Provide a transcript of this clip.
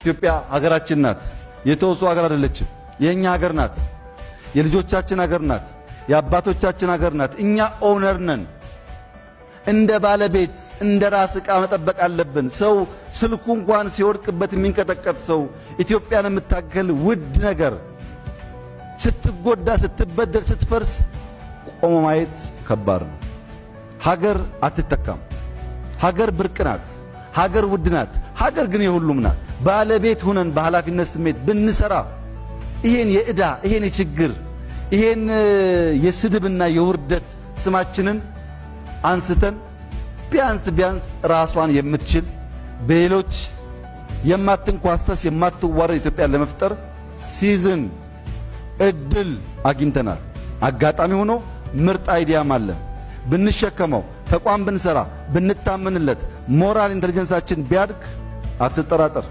ኢትዮጵያ ሀገራችን ናት። የተውሶ ሀገር አይደለችም። የእኛ ሀገር ናት። የልጆቻችን ሀገር ናት። የአባቶቻችን ሀገር ናት። እኛ owner ነን። እንደ ባለቤት እንደ ራስ ዕቃ መጠበቅ አለብን። ሰው ስልኩ እንኳን ሲወድቅበት የሚንቀጠቀጥ ሰው ኢትዮጵያን የምታክል ውድ ነገር ስትጎዳ፣ ስትበደል፣ ስትፈርስ ቆሞ ማየት ከባድ ነው። ሀገር አትተካም። ሀገር ብርቅ ናት። ሀገር ውድ ናት። ሀገር ግን የሁሉም ናት። ባለቤት ሁነን በኃላፊነት ስሜት ብንሰራ ይሄን የዕዳ፣ ይሄን የችግር፣ ይሄን የስድብና የውርደት ስማችንን አንስተን ቢያንስ ቢያንስ ራሷን የምትችል፣ በሌሎች የማትንኳሰስ፣ የማትዋረድ ኢትዮጵያን ለመፍጠር season እድል አግኝተናል። አጋጣሚ ሆኖ ምርጥ idea ም አለ። ብንሸከመው፣ ተቋም ብንሰራ፣ ብንታመንለት፣ moral intelligence ኣችን ቢያድግ አትጠራጠር።